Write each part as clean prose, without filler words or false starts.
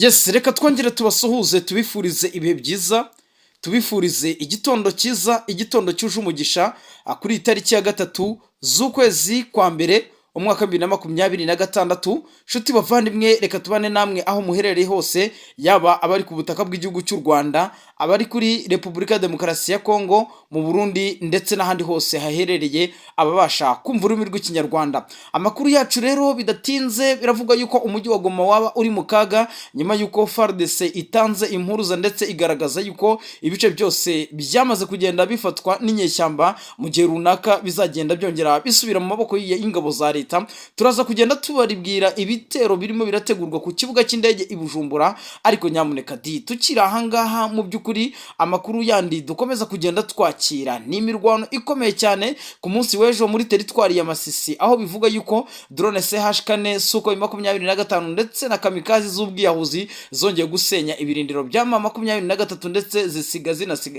Yes, reka twongere tubasuhuze, tubifurize ibihe byiza, tubifurize igitondo cyiza, igitondo cyuje umugisha kuri iyi tariki ya 3 z'ukwezi kwa mbere, umwaka wa 2026. Nshuti bavandimwe, reka tubane namwe aho muherereye hose, yaba abari ku butaka bw'igihugu cy'u Rwanda, abari kuri Repubulika ya Demokarasi ya Kongo, mu Burundi ndetse n'ahandi hose haherereye ababasha kumva ururimi rw'Ikinyarwanda. Amakuru yacu rero bidatinze, biravuga yuko umujyi wa Goma waba uri mu kaga nyuma y'uko FARDC itanze impuruza ndetse igaragaza yuko ibice byose byamaze kugenda bifatwa n'inyeshyamba mu gihe runaka bizagenda byongera bisubira mu maboko y'ingabo za leta. Turaza kugenda tubaribwira ibitero birimo birategurwa ku kibuga cy'indege i Bujumbura. Ariko nyamuneka di tukiri ahangaha, mu by'ukuri amakuru yandi dukomeza kugenda twakira ni imirwano ikomeye cyane ku munsi w'ejo muri teritwari ya Masisi, aho bivuga yuko drone CH4, Sukhoi 25 ndetse na kamikazi z'ubwiyahuzi zongeye gusenya ibirindiro bya M23 ndetse zisiga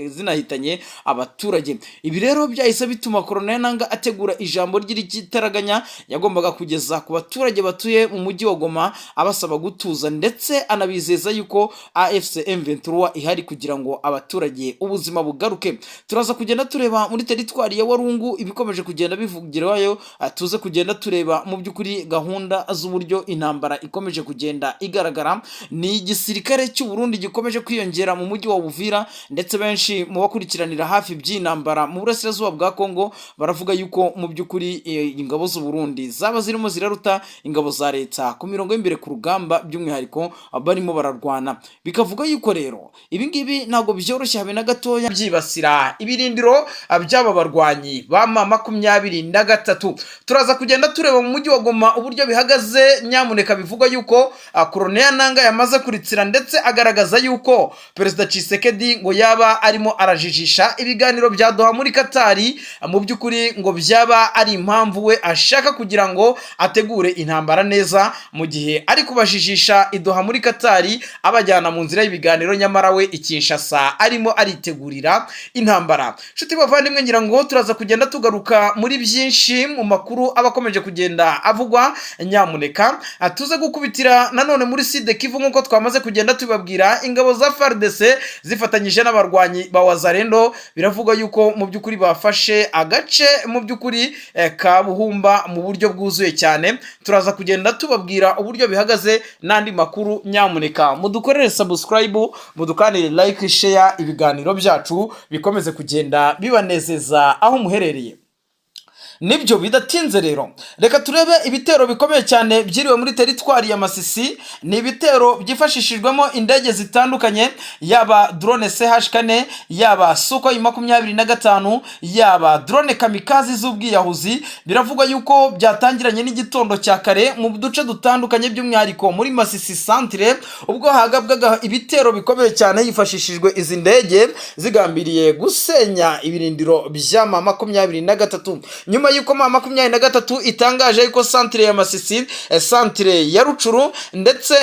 zinahitanye abaturage. Ibi rero byahise bituma Colonel Nanga ategura ijambo ry'igitaraganya yagombaga kugeza ku baturage batuye mu mujyi wa Goma, abasaba gutuza ndetse anabizeza yuko AFC M23 ihari kugira ngo abaturage ubuzima bugaruke. Turaza kugenda tureba muri teritwari ya Walungu ibikomeje kugenda bivugirayo, tuze kugenda tureba mu by'ukuri gahunda z'uburyo intambara ikomeje kugenda igaragara. Ni igisirikare cy'u Burundi gikomeje kwiyongera mu mujyi wa Uvira, ndetse benshi mu bakurikiranira hafi by'intambara mu burasirazuba bwa Kongo baravuga yuko mu by'ukuri ingabo z'u Burundi zaba zirimo ziraruta ingabo za leta ku mirongo y'imbere ku rugamba, by'umwihariko barimo bararwana. Bikavuga yuko rero ibi ngibi ntabwo byoroshye habe na gatoya, byibasira ibirindiro by'aba barwanyi ba M23. Turaza kugenda tureba mu mujyi wa Goma uburyo bihagaze. Nyamuneka, bivugwa yuko Colonel Nanga yamaze kuritsira ndetse agaragaza yuko Perezida Tshisekedi ngo yaba arimo arajijisha ibiganiro bya Doha muri Katari, mu by'ukuri ngo byaba ari impamvu we ashaka kugira ngo ategure intambara neza, mu gihe ari kubajijisha i Doha muri Katari abajyana mu nzira y'ibiganiro, nyamara we i Kinshasa arimo aritegurira intambara. Nshuti bavandimwe, ngira ngo turaza kugenda tugaruka muri byinshi mu makuru aba akomeje kugenda avugwa. Nyamuneka tuze gukubitira nanone muri Sud Kivu, nk'uko twamaze kugenda tubabwira, ingabo za FARDC zifatanyije n'abarwanyi ba Wazalendo biravugwa yuko mu by'ukuri bafashe agace mu by'ukuri ka Buhumba mu buryo bwuzuye cyane. Turaza kugenda tubabwira uburyo bihagaze n'andi makuru. Nyamuneka mudukorere subscribe, mudukanire like, share, ibiganiro byacu bikomeze kugenda bibanezeza aho muherereye. Nibyo, bidatinze rero reka turebe ibitero bikomeye cyane byiriwe muri teritwari ya Masisi. Ni ibitero byifashishijwemo indege zitandukanye, yaba drone CH4, yaba Sukhoi 25, yaba drone kamikazi z'ubwiyahuzi. Biravugwa yuko byatangiranye n'igitondo cya kare mu duce dutandukanye, by'umwihariko muri Masisi centre, ubwo hagabwaga ibitero bikomeye cyane hifashishijwe izi ndege zigambiriye gusenya ibirindiro bya M23, nyuma y'uko M23 itangaje yuko centre ya Masisi, centre ya Rutshuru ndetse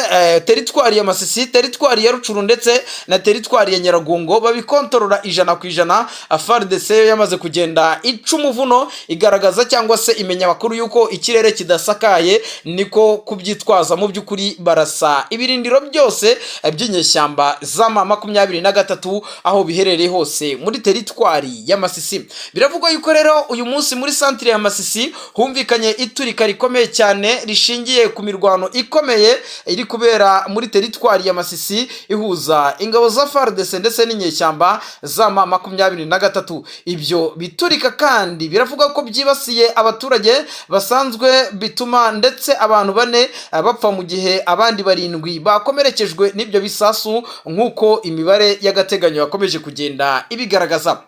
teritwari ya Masisi, teritwari ya Rutshuru ndetse na teritwari ya Nyiragongo babikontorora 100%. FARDC yamaze kugenda ica umuvuno, igaragaza cyangwa se imenya amakuru yuko ikirere kidasakaye, niko kubyitwaza mu by'ukuri barasa ibirindiro byose by'inyeshyamba za M23 aho biherereye hose muri teritwari ya Masisi. Biravugwa yuko rero uyu munsi muri centre ya Masisi humvikanye iturika rikomeye cyane rishingiye ku mirwano ikomeye iri kubera muri teritwari ya Masisi ihuza ingabo za FARDC ndetse n'inyeshyamba za M23. Ibyo biturika kandi biravugwa ko byibasiye abaturage basanzwe, bituma ndetse abantu bane bapfa mu gihe abandi barindwi bakomerekejwe n'ibyo bisasu, nk'uko imibare y'agateganyo yakomeje kugenda ibigaragaza.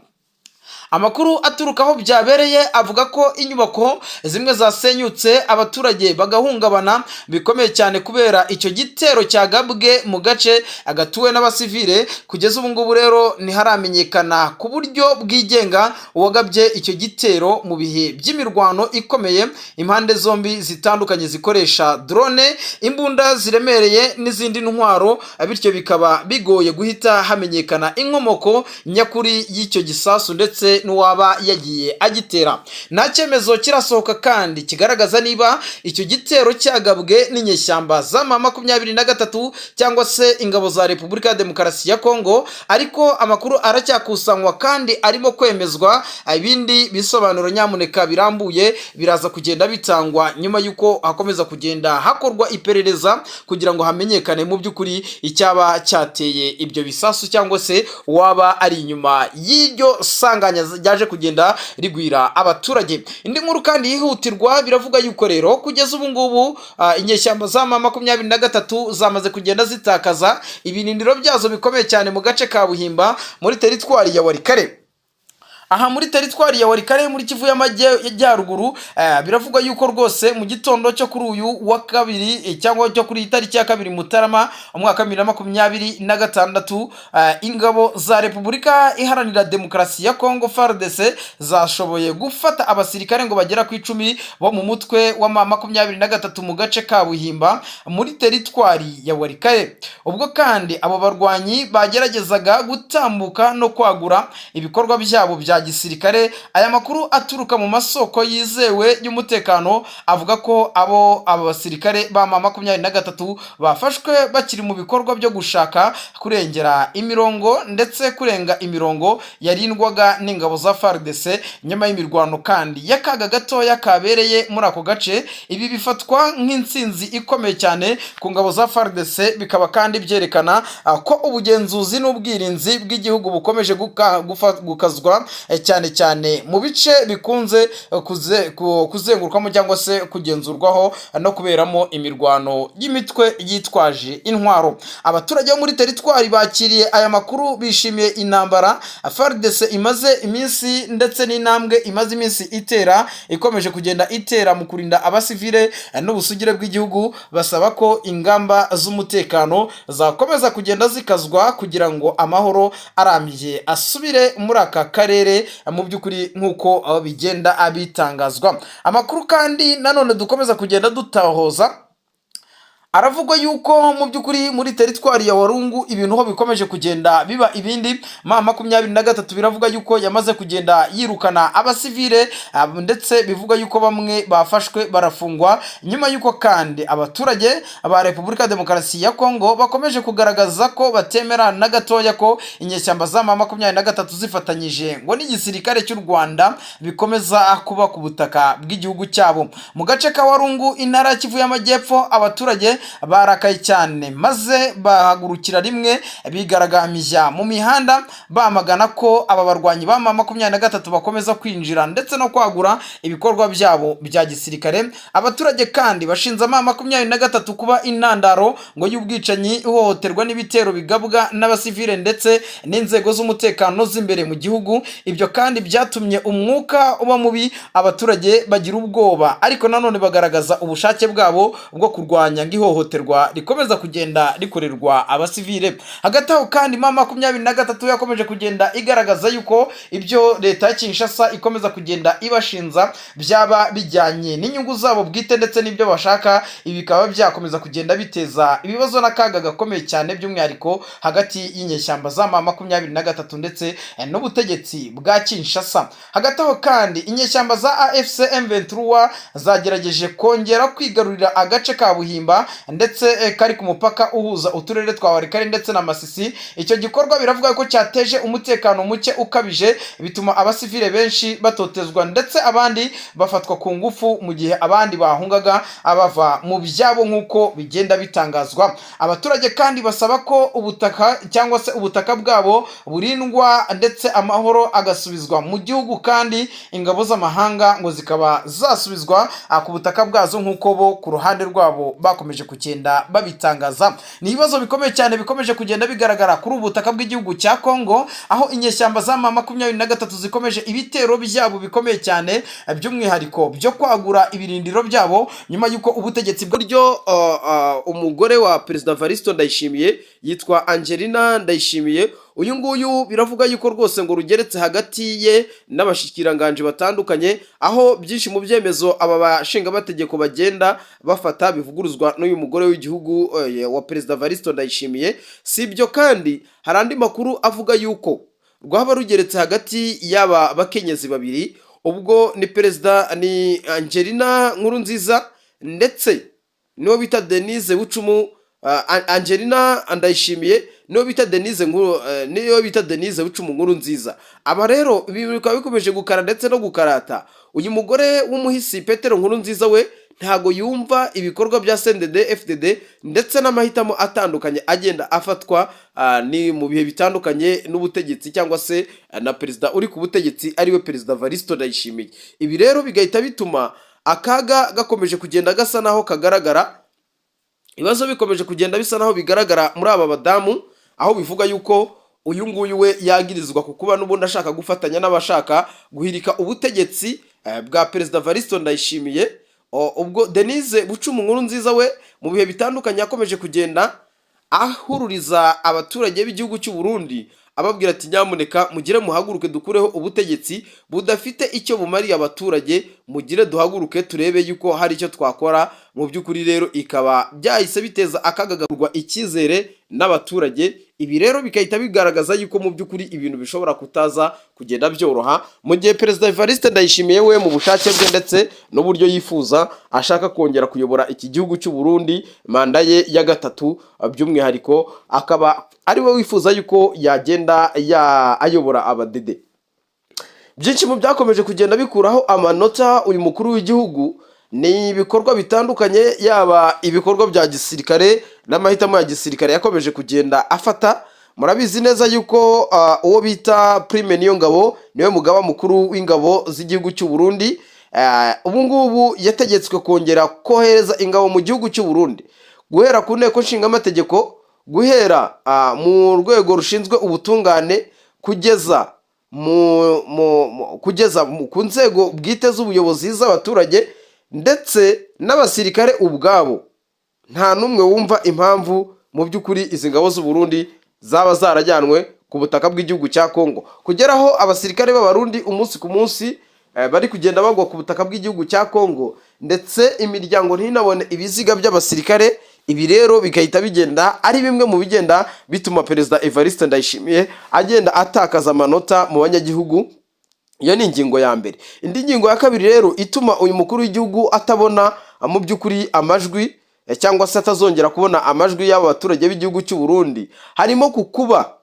Amakuru aturuka aho byabereye avuga ko inyubako zimwe zasenyutse, abaturage bagahungabana bikomeye cyane kubera icyo gitero cyagabwe mu gace gatuwe n'abasivile. Kugeza ubu ngubu rero ntiharamenyekana ku buryo bwigenga uwagabye icyo gitero mu bihe by'imirwano ikomeye impande zombi zitandukanye zikoresha drone, imbunda ziremereye n'izindi ntwaro, bityo bikaba bigoye guhita hamenyekana inkomoko nyakuri y'icyo gisasu ndetse se n'uwaba yagiye agitera. Nta cyemezo kirasohoka kandi kigaragaza niba icyo gitero cyagabwe n'inyeshyamba za M23 cyangwa se ingabo za Repubulika ya Demokarasi ya Kongo, ariko amakuru aracyakusanywa kandi arimo kwemezwa. Ibindi bisobanuro nyamuneka birambuye biraza kugenda bitangwa nyuma y'uko hakomeza kugenda hakorwa iperereza kugira ngo hamenyekane mu by'ukuri icyaba cyateye ibyo bisasu cyangwa se uwaba ari inyuma y'iryo sanganya ryaje kugenda rigwira abaturage. Indi nkuru kandi yihutirwa, biravuga yuko rero kugeza ubu ngubu inyeshyamba za M23 zamaze kugenda zitakaza ibirindiro byazo bikomeye cyane mu gace ka Buhimba muri teritwari ya Walikale. Aha muri teritwari ya Walikale, muri Kivu y'Amajyaruguru, biravugwa yuko rwose mu gitondo cyo kuri uyu wa kabiri, cyangwa cyo kuri iyi tariki ya 2 Mutarama umwaka wa 2026, ingabo za Repubulika Iharanira Demokarasi ya Kongo, FARDC, zashoboye gufata abasirikare ngo bagera ku 10 bo mu mutwe wa M23 mu gace ka Buhimba muri teritwari ya Walikale, ubwo kandi abo barwanyi bageragezaga gutambuka no kwagura ibikorwa byabo bya gisirikare. Aya makuru aturuka mu masoko yizewe y'umutekano avuga ko abo basirikare ba M23 bafashwe bakiri mu bikorwa byo gushaka kurengera imirongo ndetse kurenga imirongo yarindwaga n'ingabo za FARDC, nyuma y'imirwano kandi y'akaga gatoya kabereye muri ako gace. Ibi bifatwa nk'intsinzi ikomeye cyane ku ngabo za FARDC, bikaba kandi byerekana ko ubugenzuzi n'ubwirinzi bw'igihugu bukomeje gukazwa, cyane cyane mu bice bikunze kuzengurukamo cyangwa se kugenzurwaho no kuberamo imirwano y'imitwe yitwaje intwaro. Abaturage bo muri teritwari bakiriye aya makuru bishimiye intambara FARDC imaze iminsi ndetse n'intambwe imaze iminsi itera, ikomeje kugenda itera mu kurinda abasivile n'ubusugire bw'igihugu. Basaba ko ingamba z'umutekano zakomeza kugenda zikazwa kugira ngo amahoro arambye asubire muri aka karere mu by'ukuri, nk'uko bigenda bitangazwa. Amakuru kandi nanone dukomeza kugenda dutahoza aravugwa yuko mu by'ukuri muri teritwari ya Walungu ibintu ho bikomeje kugenda biba ibindi. M23 biravuga yuko yamaze kugenda yirukana abasivile, ndetse bivuga yuko bamwe bafashwe barafungwa, nyuma yuko kandi abaturage ba Repubulika ya Demokarasi ya Kongo bakomeje kugaragaza ko batemera na gatoya ko inyeshyamba za M23 zifatanyije ngo n'igisirikare cy'u Rwanda bikomeza kuba ku butaka bw'igihugu cyabo. Mu gace ka Walungu, intara ya Kivu y'Amajyepfo, abaturage barakaye cyane maze bahagurukira rimwe bigaragambya mu mihanda, bamagana ko aba barwanyi ba M23 bakomeza kwinjira ndetse no kwagura ibikorwa byabo bya gisirikare. Abaturage kandi bashinze M23 kuba intandaro ngo y'ubwicanyi, ihohoterwa n'ibitero bigabwa n'abasivile ndetse n'inzego z'umutekano z'imbere mu gihugu. Ibyo kandi byatumye umwuka uba mubi, abaturage bagira ubwoba, ariko nanone bagaragaza ubushake bwabo bwo kurwanya ngo ihohoterwa rikomeza kugenda rikorerwa abasivile. Hagati aho kandi M23 yakomeje kugenda igaragaza yuko ibyo leta ya Kinshasa ikomeza kugenda ibashinza byaba bijyanye n'inyungu zabo bwite ndetse n'ibyo bashaka. Ibi bikaba byakomeza kugenda biteza ibibazo n'akaga gakomeye cyane, by'umwihariko hagati y'inyeshyamba za M23 ndetse n'ubutegetsi bwa Kinshasa. Hagati aho kandi inyeshyamba za AFC M23 zagerageje kongera kwigarurira agace ka Buhimba ndetse kari ku mupaka uhuza uturere twa Walikale ndetse na Masisi. Icyo gikorwa biravuga ko cyateje umutekano muke ukabije, bituma abasivile benshi batotezwa ndetse abandi bafatwa ku ngufu, mu gihe abandi bahungaga abava mu byabo, nk'uko bigenda bitangazwa. Abaturage kandi basaba ko ubutaka cyangwa se ubutaka bwabo burindwa ndetse amahoro agasubizwa mu gihugu, kandi ingabo z'amahanga ngo zikaba zasubizwa ku butaka bwazo, nk'uko bo ku ruhande rwabo bakomeje kugenda babitangaza. Ni ibibazo bikomeye cyane bikomeje kugenda bigaragara kuri ubu butaka bw'igihugu cya Kongo, aho inyeshyamba za M23 zikomeje ibitero byabo bikomeye cyane, by'umwihariko byo kwagura ibirindiro byabo, nyuma y'uko ubutegetsi Buryo umugore wa Perezida Varisito Ndayishimiye yitwa Angelina Ndayishimiye, uyu nguyu biravuga yuko rwose ngo rugeretse hagati ye n'abashikiranganje batandukanye, aho byinshi mu byemezo aba bashingamategeko bagenda bafata bivuguruzwa n'uyu mugore w'igihugu wa Perezida Varisito Ndayishimiye. Si ibyo kandi, hari andi makuru avuga yuko rwaba rugeretse hagati y'aba bakenyezi babiri. Ubwo ni perezida, ni Angelina Nkurunziza, ndetse niwo bita Denise Bucumu, Angelina Ndayishimiye, niwo bita Denise Nkuru, niyo bita Denise Bucumu Nkurunziza. Aba rero ibi bikaba bikomeje gukara ndetse no gukarata. Uyu mugore w'umuhisi Petero Nkurunziza we ntago yumva ibikorwa bya CNDD FDD ndetse n'amahitamo atandukanye agenda afatwa ni mu bihe bitandukanye n'ubutegetsi cyangwa se na perezida uri ku butegetsi, ariwe Perezida Varisto Ndayishimiye. Ibi rero bigahita bituma akaga gakomeje kugenda gasa naho kagaragara, ibibazo bikomeje kugenda bisa naho bigaragara muri aba badamu, aho bivuga yuko uyu nguyu we yagirizwa ku kuba n'ubundi ashaka gufatanya n'abashaka guhirika ubutegetsi bwa Perezida Varisto Ndayishimiye. Ubwo Denise Bucumu Nkurunziza we mu bihe bitandukanye yakomeje kugenda ahururiza abaturage b'igihugu cy'u Burundi, ababwira ati: "Nyamuneka mugire muhaguruke dukureho ubutegetsi budafite icyo bumariye abaturage, mugire duhaguruke turebe yuko hari icyo twakora." Mu by'ukuri rero ikaba byahise biteza akaga gakurwa icyizere n'abaturage. Ibi rero bigahita bigaragaza yuko mu by'ukuri ibintu bishobora kutaza kugenda byoroha, mu gihe Perezida Evariste Ndayishimiye we mu bushake bwe ndetse n'uburyo yifuza ashaka kongera kuyobora iki gihugu cy'u Burundi manda ye ya gatatu, by'umwihariko akaba ari we wifuza yuko yagenda ayobora abadede. Byinshi mu byakomeje kugenda bikuraho amanota uyu mukuru w'igihugu ni ibikorwa bitandukanye, yaba ibikorwa bya gisirikare n'amahitamo ya gisirikare yakomeje kugenda afata. Murabizi neza yuko uwo bita Prime Niyongabo, niwe mugaba mukuru w'ingabo z'igihugu cy'u Burundi, ubu ngubu yategetswe kongera kohereza ingabo mu gihugu cy'u Burundi, guhera ku nteko nshingamategeko, guhera mu rwego rushinzwe ubutungane, kugeza ku nzego bwite z'ubuyobozi z'abaturage ndetse n'abasirikare ubwabo. Nta n'umwe wumva impamvu mu by'ukuri izi ngabo z'u Burundi zaba zarajyanwe ku butaka bw'igihugu cya Kongo, kugeraho abasirikare b'Abarundi umunsi ku munsi bari kugenda bagwa ku butaka bw'igihugu cya Kongo, ndetse imiryango ntinabone ibiziga by'abasirikare. Ibi rero bigahita bigenda ari bimwe mu bigenda bituma Perezida Evariste Ndayishimiye agenda atakaza amanota mu banyagihugu. Iyo ni ingingo ya mbere. Indi ngingo ya kabiri rero ituma uyu mukuru w'igihugu atabona mu by'ukuri amajwi, cyangwa se atazongera kubona amajwi y'aba baturage b'igihugu cy'u Burundi, harimo ku kuba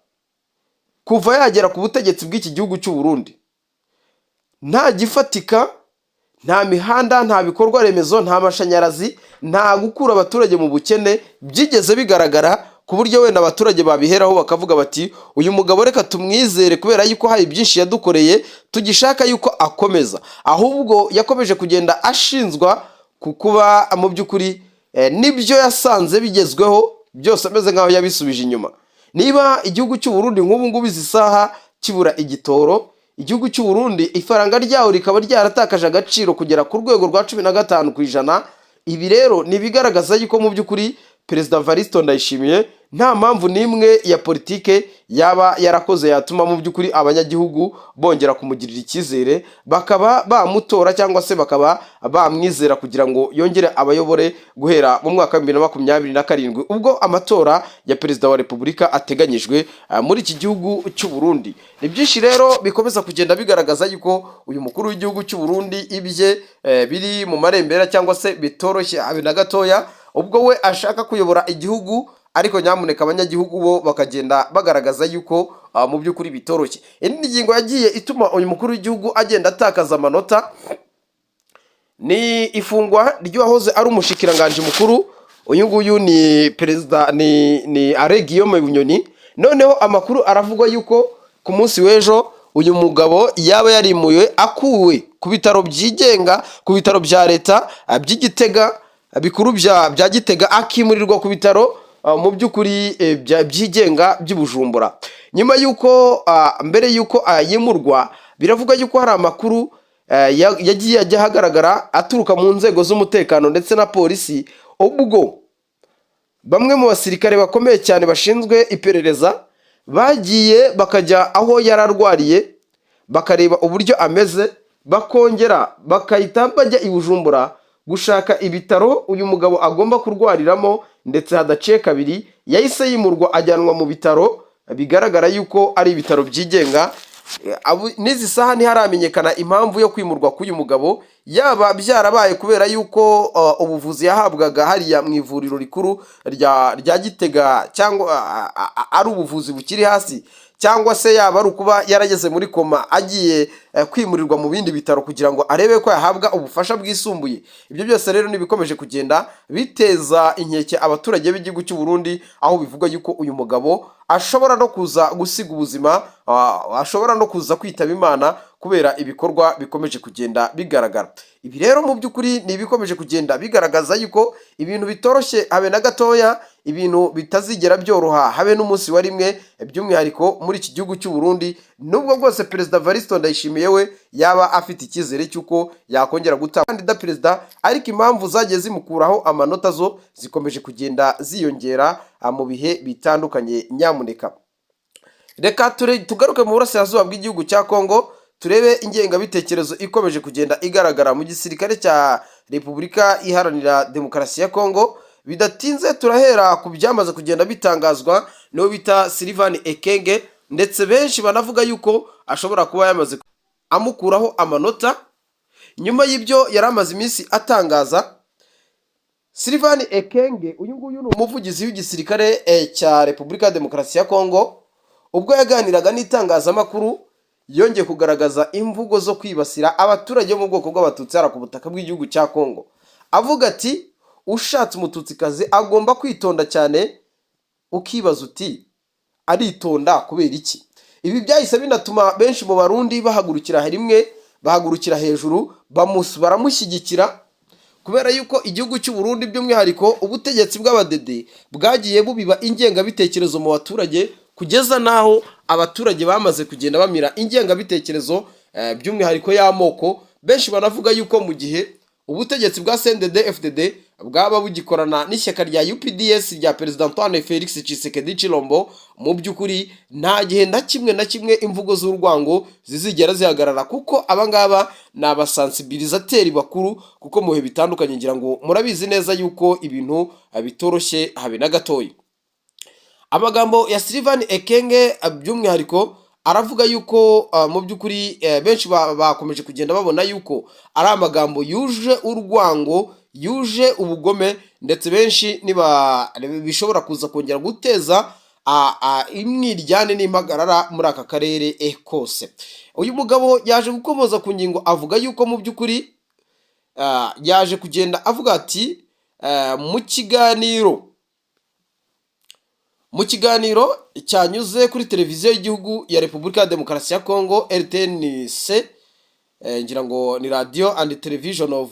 kuva yagera ku butegetsi bw'iki gihugu cy'u Burundi nta gifatika, nta mihanda, nta bikorwa remezo, nta mashanyarazi, nta gukura abaturage mu bukene byigeze bigaragara, ku buryo wenda abaturage babiheraho bakavuga bati: "Uyu mugabo reka tumwizere kubera yuko hari byinshi yadukoreye, tugishaka yuko akomeza." Ahubwo yakomeje kugenda ashinzwa ku kuba mu by'ukuri n'ibyo yasanze bigezweho byose ameze nk'aho yabisubije inyuma. Niba igihugu cy'u Burundi nk'ubu ngubu izi saha kibura igitoro, igihugu cy'u Burundi ifaranga ryawo rikaba ryaratakaje agaciro kugera ku rwego rwa 15%, ibi rero ni ibigaragaza yuko mu by'ukuri Perezida Varisito Ndayishimiye nta mpamvu n'imwe ya politike yaba yarakoze yatuma mu by'ukuri abanyagihugu bongera kumugirira icyizere, bakaba bamutora cyangwa se bakaba bamwizera kugira ngo yongere abayobore guhera mu mwaka wa 2027, ubwo amatora ya perezida wa repubulika ateganyijwe muri iki gihugu cy'u Burundi. Ni byinshi rero bikomeza kugenda bigaragaza yuko uyu mukuru w'igihugu cy'u Burundi ibye biri mu marembera cyangwa se bitoroshye habe na gatoya, ubwo we ashaka kuyobora igihugu, ariko nyamuneka abanyagihugu bo bakagenda bagaragaza yuko mu by'ukuri bitoroshye. Indi ngingo yagiye ituma uyu mukuru w'igihugu agenda atakaza amanota ni ifungwa ry'uwahoze ari umushikiranganji mukuru. Uyu nguyu ni perezida, ni Alain Guillaume Bunyoni. Noneho amakuru aravugwa yuko ku munsi w'ejo uyu mugabo yaba yarimuwe, akuwe ku bitaro byigenga, ku bitaro bya leta by'Igitega bikuru bya Gitega, akimurirwa ku bitaro mu by'ukuri byigenga by'i Bujumbura. Nyuma y'uko mbere y'uko yimurwa, biravuga yuko hari amakuru yagiye ajya ahagaragara aturuka mu nzego z'umutekano ndetse na polisi, ubwo bamwe mu basirikare bakomeye cyane bashinzwe iperereza bagiye bakajya aho yari arwariye, bakareba uburyo ameze, bakongera bakahita bajya i Bujumbura gushaka ibitaro uyu mugabo agomba kurwariramo. Ndetse hadaciye kabiri yahise yimurwa ajyanwa mu bitaro. Bigaragara yuko ari ibitaro byigenga. N'izi saha ntiharamenyekana impamvu yo kwimurwa k'uyu mugabo, yaba byarabaye kubera yuko ubuvuzi yahabwaga hariya mu ivuriro rikuru rya Gitega cyangwa ari ubuvuzi bukiri hasi, cyangwa se yaba ari ukuba yarageze muri koma agiye kwimurirwa mu bindi bitaro kugira ngo arebe ko yahabwa ubufasha bwisumbuye. Ibyo byose rero ntibikomeje kugenda biteza inkeke abaturage b'igihugu cy'u Burundi, aho bivugwa yuko uyu mugabo ashobora no kuza gusiga ubuzima, ashobora no kuza kwitaba Imana kubera ibikorwa bikomeje kugenda bigaragara. Ibi rero mu by'ukuri ni ibikomeje kugenda bigaragaza yuko ibintu bitoroshye habe na gatoya, ibintu bitazigera byoroha habe n'umunsi wa rimwe, by'umwihariko muri iki gihugu cy'u Burundi, nubwo bwose Perezida Varisito Ndayishimiye we yaba afite icyizere cy'uko yakongera gutanga kandida perezida, ariko impamvu zagiye zimukuraho amanota zo zikomeje kugenda ziyongera mu bihe bitandukanye. Nyamuneka reka tugaruke mu burasirazuba bw'igihugu cya Kongo, turebe ingengabitekerezo ikomeje kugenda igaragara mu gisirikare cya Repubulika Iharanira Demokarasi ya Kongo. Bidatinze turahera ku byamaze kugenda bitangazwa n'uwo bita Sylvain Ekenge, ndetse benshi banavuga yuko ashobora kuba yamaze amukuraho amanota nyuma y'ibyo yari amaze iminsi atangaza. Sylvain Ekenge uyu nguyu ni umuvugizi w'igisirikare cya Repubulika ya Demokarasi ya Kongo. Ubwo yaganiraga n'itangazamakuru, yongeye kugaragaza imvugo zo kwibasira abaturage bo mu bwoko bw'Abatutsi hariya ku butaka bw'igihugu cya Kongo, avuga ati: "Ushatse Umututsikazi agomba kwitonda cyane." Ukibaza uti: "Aritonda kubera iki?" Ibi byahise binatuma benshi mu Barundi bahagurukira rimwe, bahagurukira hejuru, baramushyigikira, kubera yuko igihugu cy'u Burundi, by'umwihariko ubutegetsi bw'Abadede, bwagiye bubiba ingengabitekerezo mu baturage kugeza n'aho abaturage bamaze kugenda bamira ingengabitekerezo, by'umwihariko y'amoko. Benshi banavuga yuko mu gihe ubutegetsi bwa CNDD FDD bwaba bugikorana n'ishyaka rya UPDS rya Perezida Antoine Felix Tshisekedi Chilombo, mu by'ukuri nta gihe na kimwe na kimwe imvugo z'urwango zizigera zihagarara, kuko abangaba ni abasensibilisateur bakuru, kuko mu bihe bitandukanye ngira ngo murabizi neza yuko ibintu bitoroshye habe na gatoya. Amagambo ya Sylvain Ekenge by'umwihariko aravuga yuko mu by'ukuri benshi bakomeje kugenda babona yuko ari amagambo yuje urwango, yuje ubugome, ndetse benshi niba bishobora kuza kongera guteza imwiryane n'impagarara muri aka karere kose. Uyu mugabo yaje gukomoza ku ngingo, avuga yuko mu by'ukuri yaje kugenda avuga ati mu kiganiro cyanyuze kuri televiziyo y'igihugu ya Repubulika ya Demokarasi ya Kongo, RTNC, ngira ngo ni Radio and Television of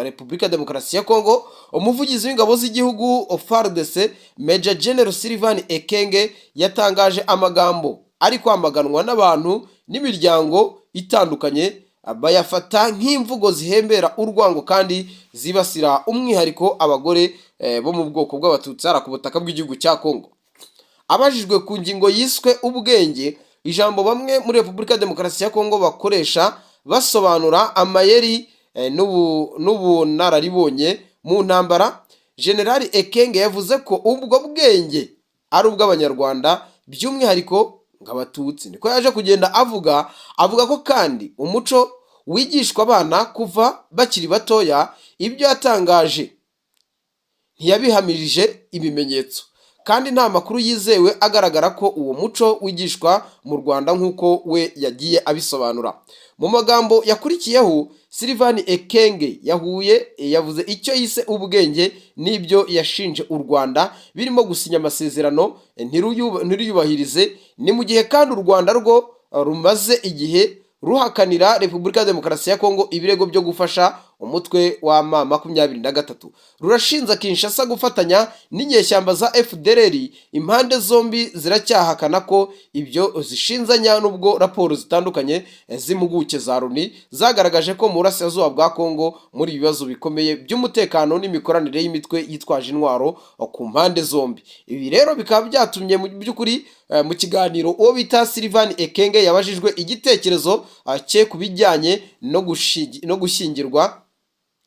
Repubulika ya Demokarasi ya Kongo, umuvugizi w'ingabo z'igihugu FARDC, Major General Sylvain Ekenge, yatangaje amagambo ari kwamaganwa n'abantu n'imiryango itandukanye, bayafata nk'imvugo zihembera urwango kandi zibasira umwihariko abagore bo mu bwoko bw'Abatutsi hariya ku butaka bw'igihugu cya Kongo. Abajijwe ku ngingo yiswe ubwenge, ijambo bamwe muri Repubulika ya Demokarasi ya Kongo bakoresha basobanura amayeri n'ubunararibonye mu ntambara, Generali Ekenge yavuze ko ubwo bwenge ari ubw'Abanyarwanda, by'umwihariko ng'Abatutsi. Niko yaje kugenda avuga. Avuga ko kandi umuco wigishwa abana kuva bakiri batoya. Ibyo yatangaje ntiyabihamirije ibimenyetso, kandi nta makuru yizewe agaragara ko uwo muco wigishwa mu Rwanda nk'uko we yagiye abisobanura. Mu magambo yakurikiyeho, Sylvain Ekenge yahuye yavuze icyo yise ubwenge n'ibyo yashinje u Rwanda, birimo gusinya amasezerano ntiruyubahirize. Ni mu gihe kandi u Rwanda rwo rumaze igihe ruhakanira Repubulika ya Demokarasi ya Kongo ibirego byo gufasha umutwe wa M23, rurashinja Kinshasa gufatanya n'inyeshyamba za FDLR. Impande zombi ziracyahakana ko ibyo zishinzanya, nubwo raporo zitandukanye z'impuguke za Loni zagaragaje ko mu burasirazuba bwa Kongo muri ibibazo bikomeye by'umutekano n'imikoranire y'imitwe yitwaje intwaro ku mpande zombi. Ibi rero bikaba byatumye mu by'ukuri mu kiganiro uwo bita Sylvain Ekenge yabajijwe igitekerezo cye ku bijyanye no gushyingirwa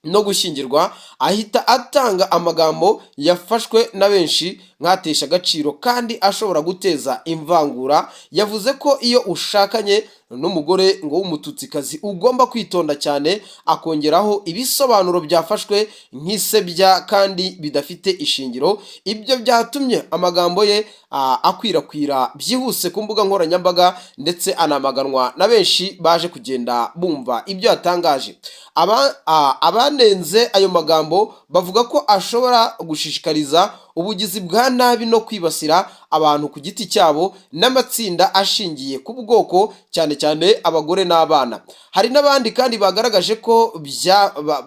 no gushyingirwa, ahita atanga amagambo yafashwe na benshi nk'atesha agaciro kandi ashobora guteza imvangura. Yavuze ko iyo ushakanye n'umugore ngo w'Umututsikazi ugomba kwitonda cyane, akongeraho ibisobanuro byafashwe nk'isebya kandi bidafite ishingiro. Ibyo byatumye amagambo ye akwirakwira byihuse ku mbuga nkoranyambaga, ndetse anamaganwa na benshi baje kugenda bumva ibyo yatangaje. Abanenze ayo magambo bavuga ko ashobora gushishikariza ubugizi bwa nabi no kwibasira abantu ku giti cyabo n'amatsinda ashingiye ku bwoko, cyane cyane abagore n'abana. Hari n'abandi kandi bagaragaje ko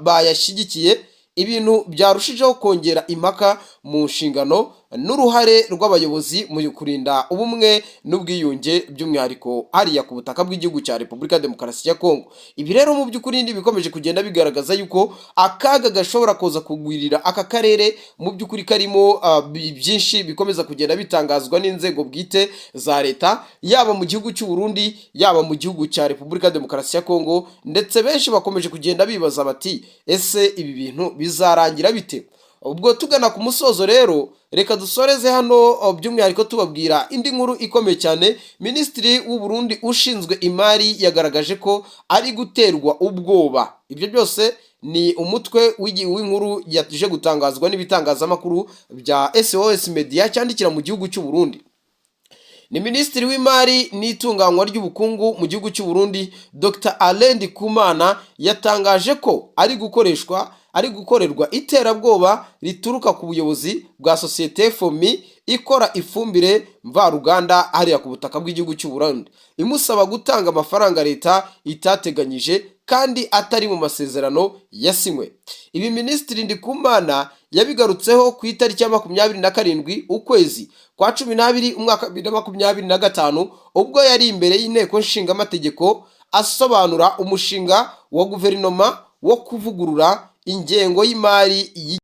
bayashyigikiye, ibintu byarushijeho kongera impaka mu nshingano n'uruhare rw'abayobozi mu kurinda ubumwe n'ubwiyunge, by'umwihariko hariya ku butaka bw'igihugu cya Repubulika ya Demokarasi ya Kongo. Ibi rero mu by'ukuri bikomeje kugenda bigaragaza yuko akaga gashobora kuza kugwirira aka karere mu by'ukuri karimo byinshi bikomeza kugenda bitangazwa n'inzego bwite za leta, yaba mu gihugu cy'u Burundi, yaba mu gihugu cya Repubulika ya Demokarasi ya Kongo. Ndetse benshi bakomeje kugenda bibaza bati: "Ese ibi bintu bizarangira bite?" Ubwo tugana ku musozo rero, reka dusoreze hano, by'umwihariko tubabwira indi nkuru ikomeye cyane. Minisitiri w'u Burundi ushinzwe imari yagaragaje ko ari guterwa ubwoba. Ibyo byose ni umutwe w'inkuru yaje gutangazwa n'ibitangazamakuru bya SOS Media cyandikira mu gihugu cy'u Burundi. Ni minisitiri w'imari n'itunganywa ry'ubukungu mu gihugu cy'u Burundi, Dr Alain Ndikumana, yatangaje ko ari gukorerwa iterabwoba rituruka ku buyobozi bwa sosiyete FOMI ikora ifumbire mvaruganda hariya ku butaka bw'igihugu cy'u Burundi, imusaba gutanga amafaranga leta itateganyije kandi atari mu masezerano yasinywe. Ibi Minisitiri Ndikumana yabigarutseho ku itariki ya 27 ukwezi kwa 12 umwaka 2025, ubwo yari imbere y'Inteko Nshingamategeko asobanura umushinga wa guverinoma wo kuvugurura ingengo y'imari.